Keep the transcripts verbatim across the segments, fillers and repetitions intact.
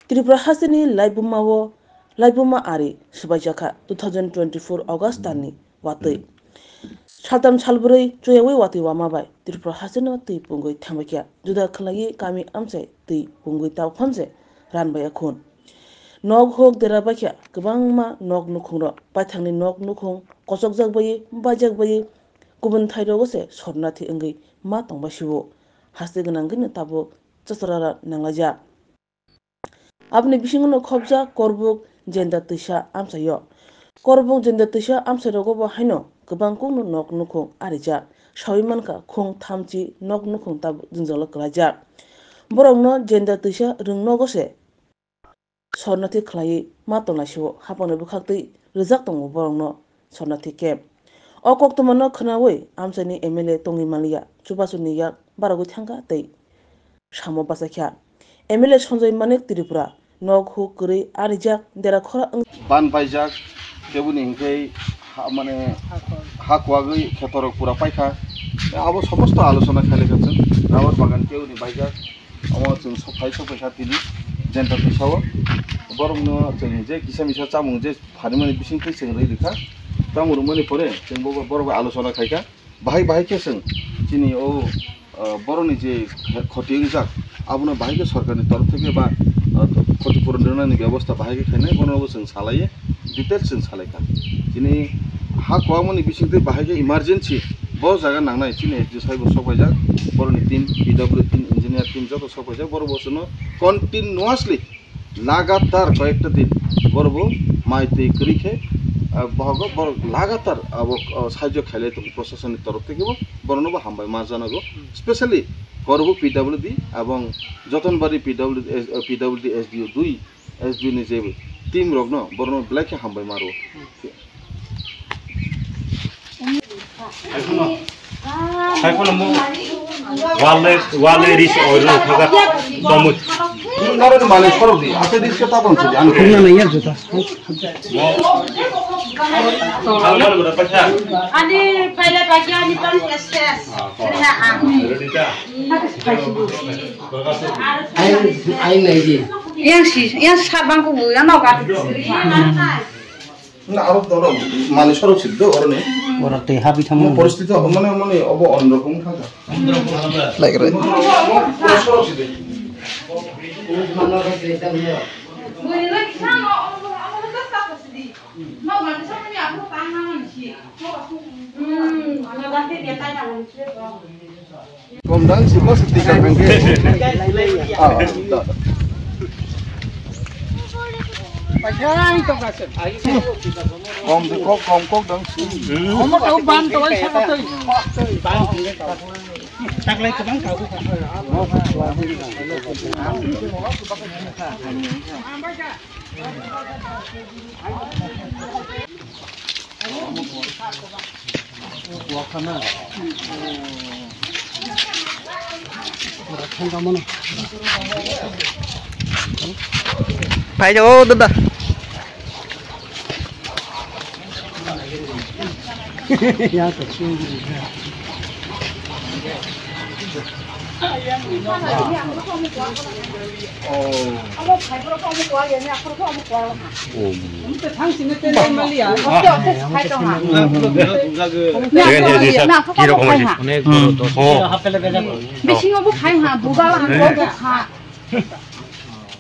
Tripura hasteni laibuma o laibuma ari swbaijakha two thousand twenty-four August talni watwi. Saltham salbrwi chuyawi watwi wama bai Tripura hasteni twi pungwi thangbaikha. Juda khwlaiwi kami amchai twi pungwi tao phonse ranbaiya khun. Nok hok dera baikha kwbangma nok nukhungrok, baithangni nok nukhung kochokjak baiwi, baijak baiwi kubun thairogo se sornathi wngwi ma tongbai siwo. Haste gwnangwino tabuk chacharara nanglaijak. Aboni bisingo no khobjak Korbuk Jenda Twisa amchaio. Korbuk Jenda Twisa amchairogo bo haino kwbang kukno nok nukhung arijak. Sawi mankha khung thamchi nok nukhung tabuk jwngjalo kwlaijak. Borokno Jenda Twisa rwngnogo se sornathi khwlaiwi ma tongnaisio hapangni bwkhaktwi rijak tongo borokno sornathi camp. O koktwmano khwnawi amchaini M L A tongwi manliya, chubasuni yak barogwi thangkha tei samo bachaikha. M L A Sanjay Manik Tripura nok huk kwrwi arijak dera khora wng. Ban paijak, tebuni hinkhe ha, mane, ha kuwagwi khetorok pura paikha. Abo somosto alochona khailai kha chwng. Rubber bagan kebuni baijak. Omo chwng sok phai sok phaikha tini Jenta Twisao. Borokno chwng je kisa misa chamung je pharimani bisingtwi chwng rwi rwkha. Chamung rwmani pore chwng bo, borok bai alochona khaikha. Bahai bahai khe chwng chini o, ah, borokni je khoti wngjak, abono bahai khe sorkarni torof theke ba, ah, khoti puron rwnani bebosta bahai khe khainai, bonobo chwng salaiye, details chwng salaikha. Chini ha kwbangmani bisingtwi bahai khe emergency bo jaga nangnai, chini S D O saibo sok paijak, borokni team, P W team, engineer team joto sok paijak, borok bo chwngno continuously lagatar koyekta din borok bo mai twi kwrwi khe, ah, bohogo borok lagatar abo, ah, sahajyo khailai tongo, prosasonni torof theke bo borokno bo hambai ma janago, specially Korbuk P W D abong Jotonbari P W D, eh, P W D S D O dui, S D O ni je team rokno borokno belai khe hambai ma rwo. Haiphano, haiphano mo wale, wale ris oil no khaga tomut. Naro ni male sorok di, ate ris ke tapon sidi, ano. Kurna na yar jota. Ani pele bagi ani pan S S. Ready ta? Ai, ai nai di. Yang si, yang sar bang kubu, yang noga. Na aro doro mani sorok sidi do oroni. Borok tei habi thangma. Mo poristiti obo mane mane obo onrokom thangkha. Laigra. Mo sorok sidi. Kom dang si bos tika kangke. Ah, da. Kom de kok, kom kok dang si. Omo tau ban tau ai sa tau. Taklai kebang kau. Phai jago dada. Bisingo bo khai ha, bugal ang bo kha.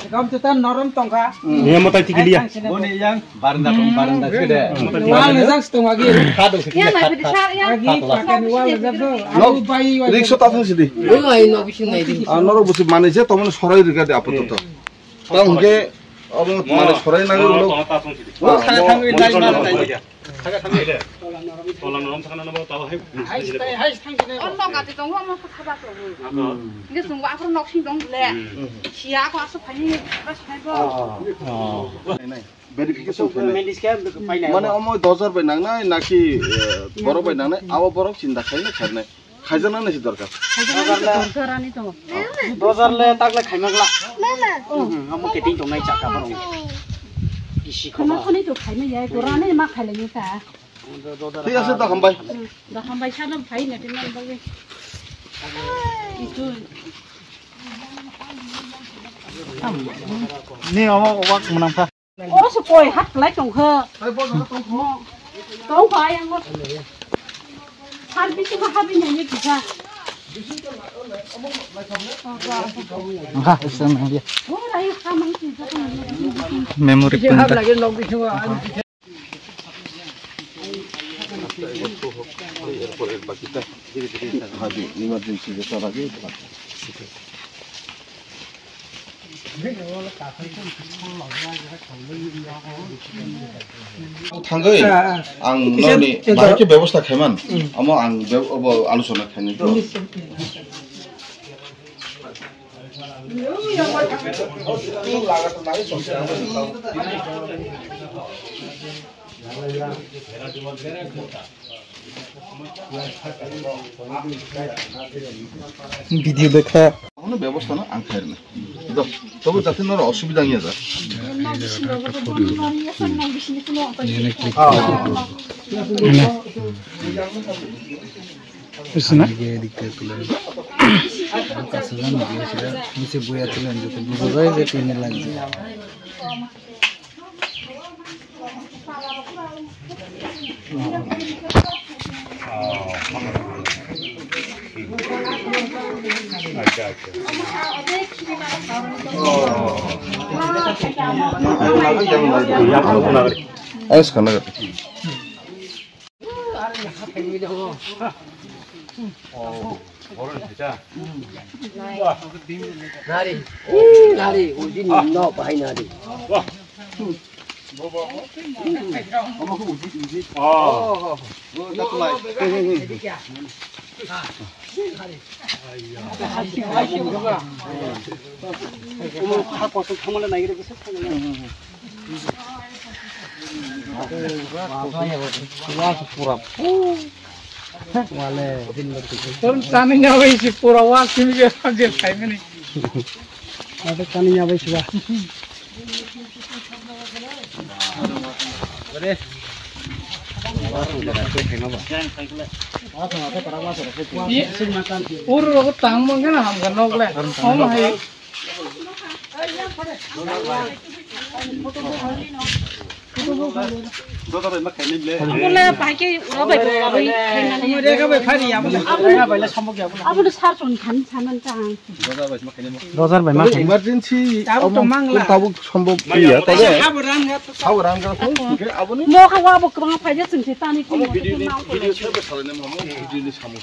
Ekam juta norom tongkha. Niya matai tikiliya. Boni yang baranda tong baranda sede. Wal ni jang stung agi. Khado sede. Yang lai pidi sar yang. Agi pakai wal ni jang do. Alu bai wal. Rikso ta thang sidi. Oi ai no bising nai di. Ah, noro busi mane je tomon sorai rika de apato to. Tang ke abo mane sorai nang lo. Wal khana thang wi nai ma nai. Tola norom thangna nabo tabo hai. Hai, hai, hai, hai. Ono gati tongo, ono kotha ba tongo. Ako. Nge sungwa aphuru nok sing dong le. Hmm. Siya ako aso phani, bas phai bo. Oh. Verification khainai. Mane omo dojar bai nangnai, naki, eh, borok bai nangnai, abo borok chinta khainai, khainai. Khaijaknani se dorkar. Khaijaknani se dorkar ani tongo. Dojar le tak le khaimakla. Hmm, amo keting tongnai chaka borok. Isi khoma khoma. Khoni to khaimai ya, gorani ma khailai ta. Thik ase, da hambai. Da hambai, salo phai na tin nan bagwi. Itu. Ni omo wak mwnang kha. Oro se koi hat lai tong kha. Tong kha yang mo. Har bisi ma habi nai ni kisa. Aha, esa nang dia. Ora ya kha mang kisa. Memory pun. Thangwi ang norni bahai khe bebosta khaiman, amo ang be-, obo aluchona khainai to. Video bekha. Ono bebosta no ang khairna. Do, tobo jate noro osubida wngya da. Bisina. Nise boya tulen joto bujo bai je tini lang. Nari, nari, ujin no bahai nari. Tani nyabai si pura wa simi je je sai mani. Ada tani nyabai si wa. Ur rogo tang mangkana hamga nok le. Om hai. Abole paike ura bai bai. Rega bai phari ya, abole. Abole sar ton khan saman tang. Rojar bai ma khaini. Emergency tabuk to mangla. Tabuk sombhob iya, tabe. Habo ran ga to. Habo ran ga to, aboni. Mo kha wa bo kwbang phai je chwng se tani. Video ni, video se ba salai na mo, video ni samo.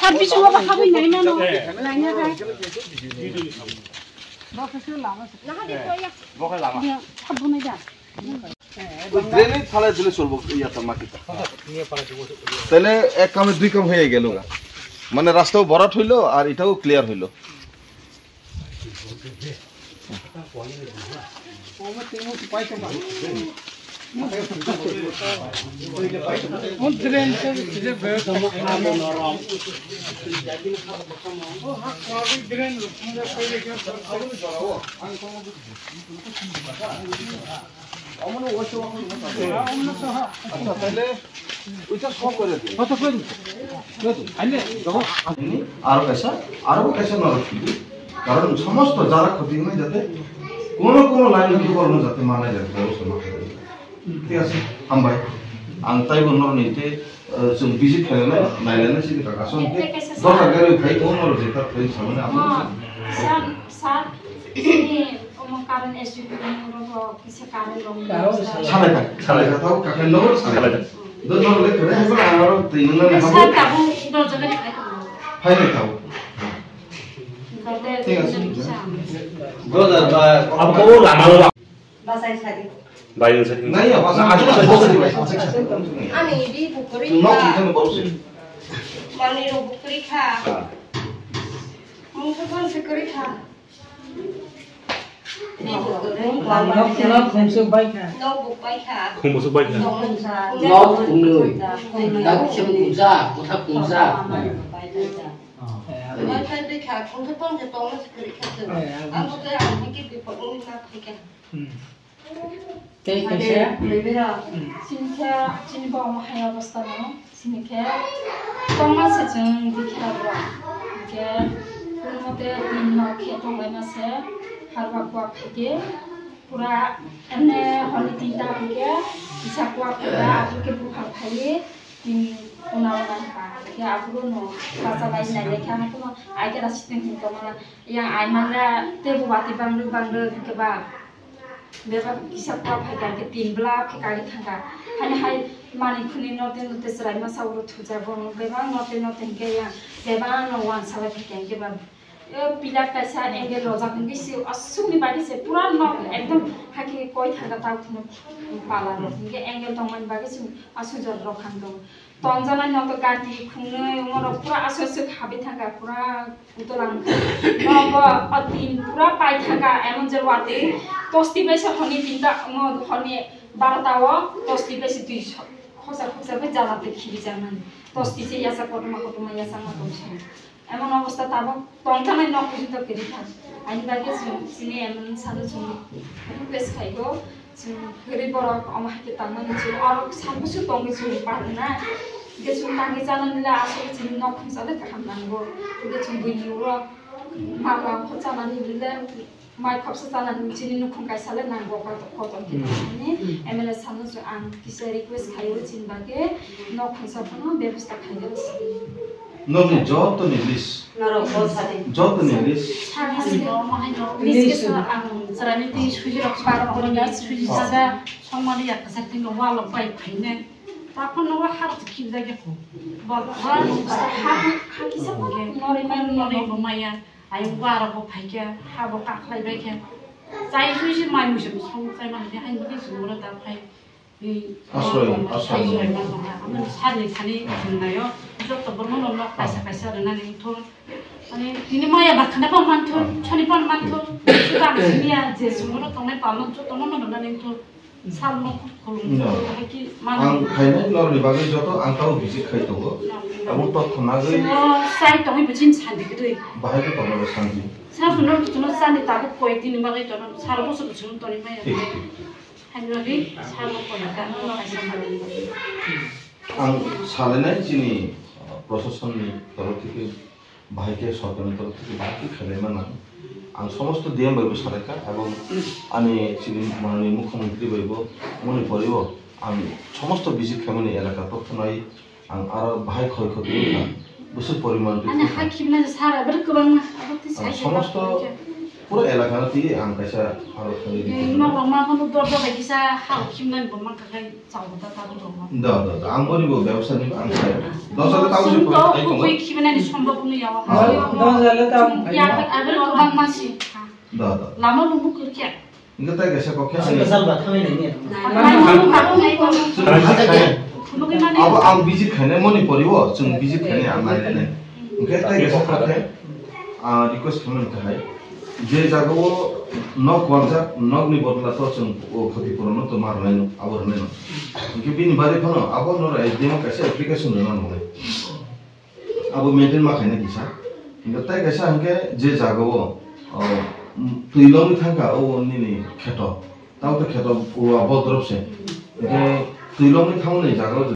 Sar bisu wa ba habwi nai mano. Nai na ga. Drainage thala dile solbo iya ta mati ta. Tale ek kame dui kam hoye gelo ga. Mane rasta o borat hoilo ar itao clear hoilo. Aro kaisa, aro kaisa norok sidi. Karon somosto jara khoti wngnai jate kono kono line ni borokno jate manai jate borok se ma khairoknai. Thik ase, hambai. Ang taibo norni te, eh, chwng visit khainai, nailainai sini kaka som ke. Dosa gari khai ko norok jeta khai samani amo. Sir, sir, ini omong current S D P ni rogo kisa current rong. Salai ta, salai ta, tau kaka norok salai ta. Do norok le kore hai ba aro twi nang. Sir, tabu dosa gari khai ko. Hai le tau. Thik ase. Brother, ba, abo ko lama lo. Basai sadi. Bai, sadi. Nai, ya, basa, ajo, ajo, basa, basa, basa. Ani di bukuri kha. Mani ro bukuri kha. Mungsa kon se kuri kha. Nok, nok khumsuk bai kha. Nok buk bai kha. Khumsuk bai kha. Nok khumnui. Dak khumsa, kotha khumsa. Bai kha, khumsa tong se tong se kuri kha. Ang ko te ang ke bipot ni na khai kha. Tei kaisa. Chini khe, chini bo omo hai obostha no. Chini khe tongma se chwng bikhe rok. Hwnkhe, kono mote tin nok khe tonglaima se. Harba kuak phaikhe pura emne honi tinta hwnkhe kisa kuak pura abukhe buphang phaiwi tin una una kha. Hwnkhe aburono bacha bai nailai kha, haikhe no aikhe da siting hin tongmana. Yang aimanga tei bo watwi bangdwk bangdwk hwnkhe ba bebak kisa kuak phaikha hwnkhe tin bwlak khe kagwi thangkha. Haini hai manwi khwnwi norte norte chwraima sauro thujago, bebak norte norte hwnkhe yang bebak no uansa bai phaikha hwnkhe ba. Yo, pillar kaisa angle rojak hwnkhe se aswkni bagwi se pura nok ekdom hakhe koi thangkha tao kheno pala rok hwnkhe angle tongmani bagwi se aswk jora rok khang tongo. Tongjanai nok to gati khungnwi morok pura aswk aswk habwi thangkha pura utol ang. Nogo o tin pura pai thangkha emon je watwi tosti bai se honi tinta mo honi barota o tosti bai se twi so-, khoksa khoksa bai jala twi khibijaknani. Tosti se yasa kotorma kotorma yasa ma tongsi. Emon obostha tabok tongthangni nok pujinto kwrwi kha. Ani bagwi chwng chini emon sano chwng request khaigo, chwng kwrwi borok omo hai khe tangmani chwng oro sabusu tongwi chwng parna. Hwnkhe chwng tangwi chanani le aswk chini nok khungsa le kaham nango. Hwnkhe chwng buini uro mangla wngkha chanani le mai khopsa chanani chini nukhung kaisa le nango kotor kotor khe tangmani. M L A sano chwng ang kisa request khaio chini bagwi nok khungsa phano bebosta khaina. Nokni jotoni list. Norok bo sadi. Jotoni list. Sadi. List ang chwraini twi suji rok song mani yak kwchar twi wall rok bai phaine. Takhon no har khibjak ya ko. Bol ha ha kisa nori man nori bo maya. Ayung ba rok bo phaikya ha bo kakhlai bai kya. Chai suji mai musi song chai man kya hai ni sumura ta phai. Asroi, asroi. Asroi mantongo. Amoni sarni thani hwnnayo, joto borno no nok kaisa kaisa rwnani wngthun. Mane, tini maya barkhana phan manthun, chani phan manthun, suda ang siniya je sumoro tongnai palno joto no no rwnani wngthun. Sal no khulum, no. Hai ki mano. Ang khainai norni bagwi joto ang tao visit khai tongo. No, no. Abo totho nagwi. Sumoro sai tongwi bichin sandi gdui. Bahai ko tongo sanji. Sar suno suno sandi tabuk koi dini bagwi tono, sar bosor suno toni maya. Thik, thik, thik. Ang salainai chini, uh, proshasonni torof theke, bahai khe sorkarni torof theke bahai khe khlaima nang. Ang somosto D M bai bo salaikha, ebong ani chini manani mukhyamantri bai bo moni poribo ang somosto visit khaimani elaka totthonai. Ang aro bahai khoi khoi wngkha, bwswk poriman twi ani thangkha. Ha khimna sara bwrwk kwbangma, abo twi. Ah, sai somosto pura elaka no twi ang kaisa aro khoi di. Nok rok ma kono dorja bai kisa ha khimna ni bo mankha khai chal da ta bo rok. Da, da, da, ang boni bo bebsa ni ang khai. Dosa le tamo se khoi khimna ni sombab no yawa. Da, da, le tam. Ya, abo kwbangma si. Da, da. Lama bo bukur kya. Hingke tai kaisa kok khe ani. Abo ang visit khainai moni poribo, chwng visit khainai ang nainai. Hingke tai kaisa kok khe, ah, request khaimani kahai. Je jaga o nok wanjak, nok ni bodol to chwng o khoti purano to ma rwnai no, abo rwnai no. Hingke bini bagwi phano abo no S D M o kaisa application rwna nangnai. Abo maintain ma khaina kisa. Hingke tai kaisa hingke je jaga o, o, twi longwi thangkha o nini kheto. Tamo khe kheto o abo drop se. Hingke twi longwi thangmani jaga o je